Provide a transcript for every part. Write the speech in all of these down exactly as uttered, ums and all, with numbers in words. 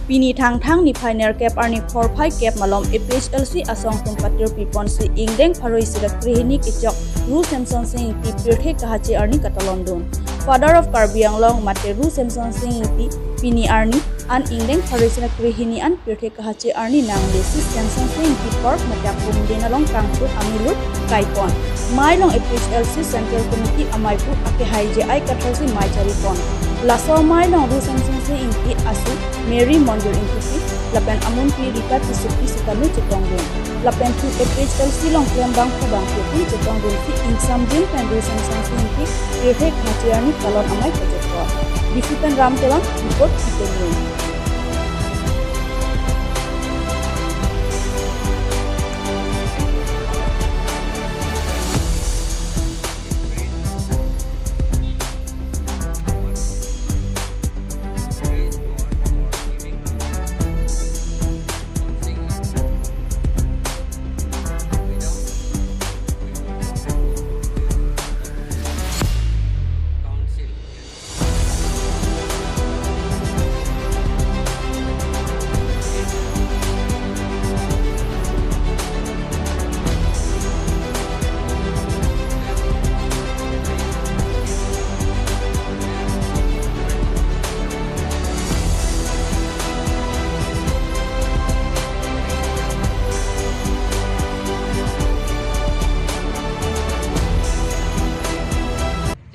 Pini Thangthang niphai nerkep arni phorphai kep malom A P H L C asong atum patirpi ponsi ingdeng pharo isi ra krehini kechok Ru Semsonsing Ingti pirthe kahache arni katalondun. Father of Karbi Anglong mate Ru Semsonsing Ingti pini arni an ingdeng pharo isi ra krehini an pirthe kahache arni nanglesi Semsonsing Ingti Park mate Kumdin along kangthur amei lut kaipon. Mei along A P H L C Central Committee amei pu akehaiji ai kathar si mei charipon. Laso mei along Ru Semsonsing Ingti asu Mary Monjir Ingtipi lapen amunpi Rita Tissopi sitame chetongdun. Lapen thu A P H L C along klembang pu bangphu atum chetongdunsi ingsamjin pen Ru Semsonsing Ingti pirthe kahache arni kalon amei kachepon. Diphu pen Ram Teron, report T K News.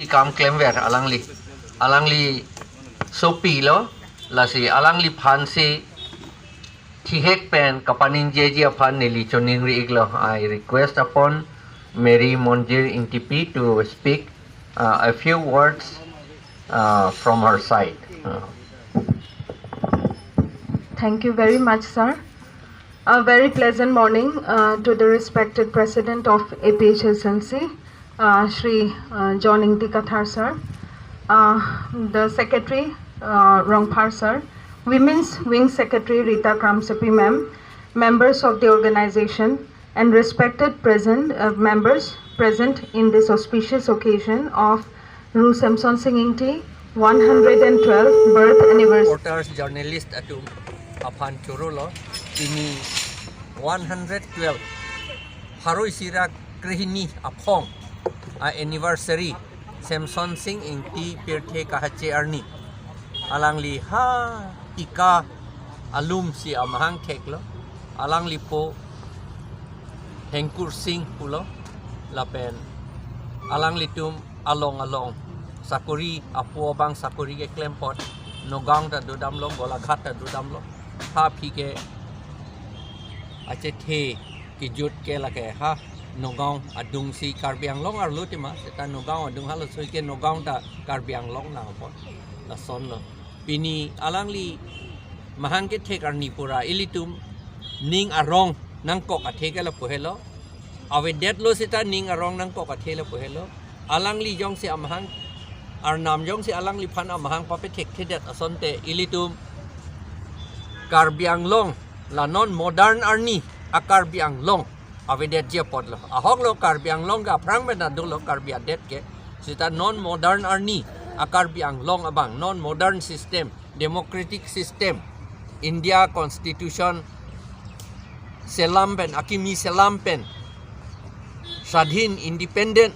Ikam klemver alangli, alangli sopilo, lasi alangliphan si thihek pen kapaningjeji aphan neli choningri iklo. I request upon Mary Monjir Ingtipi to speak uh, a few words uh, from her side. Uh. Thank you very much, sir. A very pleasant morning uh, to the respected President of A P H L C, uh, Shri uh, John Ingti Kathar sir, uh, the Secretary uh, Rongphar sir, Women's Wing Secretary Rita Kramsapi ma'am, members of the organization, and respected present uh, members present in this auspicious occasion of Ru Semsonsing Ingti one hundred twelve birth anniversary. Reporters, journalist atum aphan chorolo, pini one hundred twelve pharo isi ra krehini aphong a anniversary Semsonsing Ingti pirthe kahache arni. Alangli ha tika alum si amahang theklo. Alanglipo Hengkursing pulo. Lapen alanglitum along along sakori, apo abang sakori keklem apot Nagaon ta dodamlo, Golaghat ta dodamlo. Ha aphi ke achethe kejut ke lake ha Nagaon adung si Karbi Anglong arlo tema, seta Nagaon adung halaso ke Nagaon ta Karbi Anglong nangpo. Lasonlo. Pini alangli mahang kethek arni pura ilitum ning arong nangkok athe ke lapu helo. Avedetlo seta ning arong nangkok athe lapu helo. Alangli jongsi amahang, arnam jongsi alangliphan amahang papethekthedet asonte ilitum Karbi Anglong la non modern arni a Karbi Anglong avedetji apotlo. Ahoklo, Karbi Anglong ke aphrang pen ta dolo Karbi adet ke. Seta non modern arni a Karbi Anglong abang, non modern system, democratic system, India Constitution selam pen, akimi selam pen, swadhin, independent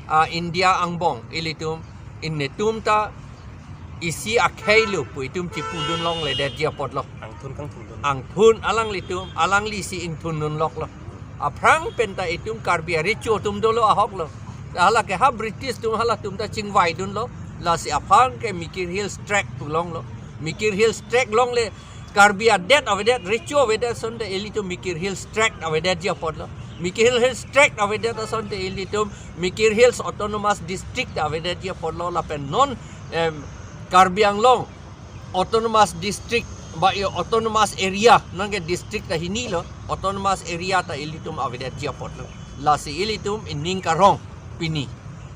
a India angbong ilitum, netum ta isi akhei lo pu itum chipudun longledetji apotlo. Angthun kangthundun. Angthun alanglitum, alangli si ingthundunloklo. Aphrang pen ta itum Karbi arecho atum dolo ahoklo. Hala ke ha British atum halatum ta chingvaidunlo. Lasi aphrang ke Mikir Hills Tract pu longlo. Mikir Hills Tract longle Karbi adet avedet, recho avedet asonte ilitum Mikir Hills Tract avedetji apotlo. Mikir Hills Tract avedet asonte ilitum Mikir Hills Autonomous District avedetji apotlo, lapen non em, Karbi Anglong Autonomous District ba i Autonomous Area, non ke district ta hinilo, Autonomous Area ta ilitum avedetji apotlo. Lasi ilitum ining karong pini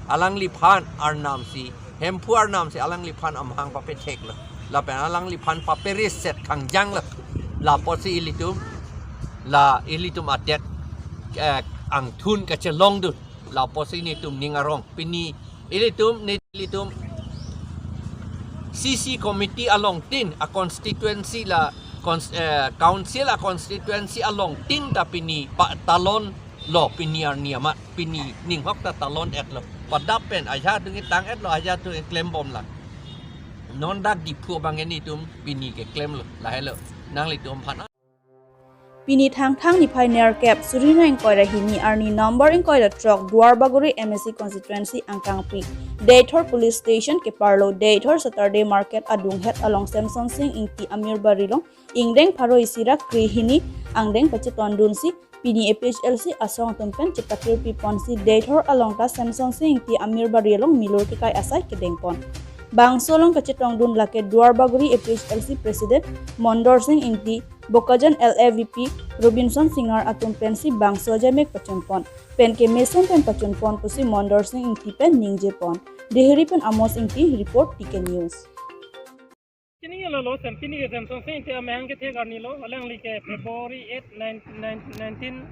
alangliphan arnam si, Hemphu arnam si alangliphan amahang papetheklo. Lapen alangliphan papereset kangjanglo. Lapusi ilitum, la ilitum adet eh, angthun kachelongdun. Lapusi netum ning arong. Pini ilitum, ne ilitum C C committee along tin a constituency la cons- eh, council a constituency along tin ta pini patalon lo pini arni amat pini ninghok ta talon et lo padap pen aja tung tang et lo aja tung klem bom la non dak Diphu abang ke netum pini ke klem lo lahelo nanglitum aphan. Pini Thangthang niphai nerkep suri ingkoi ra hini arni number ingkoi ra throk Duarbagori M A C constituency angkangpi Deithor police station keparlo Deithor Saturday market adunghet along Semson Sing Ingti Amir Bari along ingdeng pharo isi ra kre hini angdeng pachetondunsi pini A P H L C asong atum pen chepakirpi ponsi Deithor along ta Semson Sing Ingti Amir Bari along milur kekai asai kedeng pon. Bangso along kachetongdun lake Duarbagori A P H L C president Mondor Sing Ingti, Bokajan L A V P Robinson Singar atum pensi bangso ajamek pachunpon. Pen kemesen pen pachunpon pusi Mondor Sing Ingti pen ningje pon. Dehri pen Amos Ingti report T K News. Chini lo lo sem pini ke Semson Sing Ingti amahang kethek arni lo alangli ke February eight, nine, nine, nineteen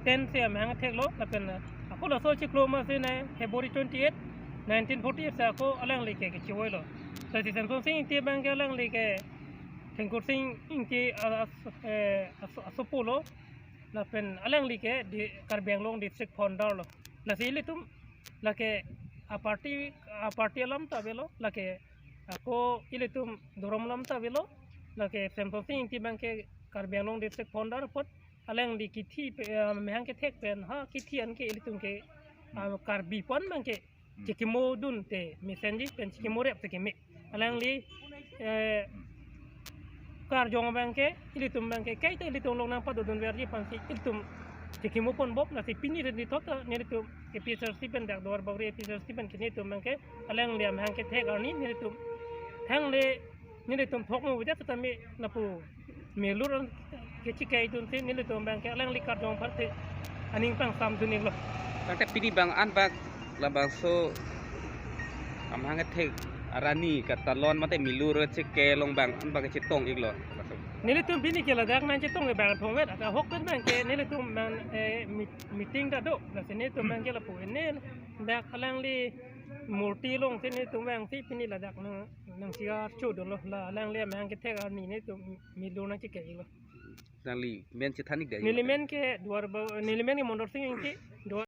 ten si amahang kethek lo lapen ako laso chiklo ma si ne February twenty-eight, nineteen forty-eight si ako alangli ke kechivoi lo. Lasi Semson Sing Ingti abang ke alangli ke Thengkur Sing Ingti a- as- eh, as- asopo lo lapen alangli ke di Karbi Anglong district founder lo. Lasi ilitum lake a party a party alam ta avelo lake ako ilitum dhorom alam ta avelo lake Semson Sing Ingti abang ke Karbi Anglong district founder apot alangli kithi pe- eh, amahang kethek pen ha kithi an ke ilitum ke ah, Karbi pon abang ke chekimo dun te mesenji pen chekimo rep te keme alangli eh, karjong abang ke ilitum abang ke kaita ilitum along nangpadodun verji aphansi ilitum chekimo pon bom lasi pini redi thot ta nelitum A P H L C pen dak Duarbagori A P H L C pen ke netum abang ke alangli amahang kethek arni nelitum thangle nelitum thok mo vijat tame lapu milur an kechikai dunsi nelitum abang ke alangli karjong aphan te aning pangsamdun iklo. Tangte pini abang an bak labangso amahang kethek arni katalon mate milur chike along abang an abang chetong iklo. Nelitum pini ke ladak nangchetong ke bang thongvet ahok pen abang ke nelitum abang eh, meet- meeting ta do lasi netum abang ke lapu ne dak alangli murti along si netum abang si pini ladak nang nangchiar chodun lo la alangli amahang kethek arni netum milur nangchike iklo. Nangli men chethan ik dei. Neli men ke Duarba neli men ke Mondor Sing Ingti Duar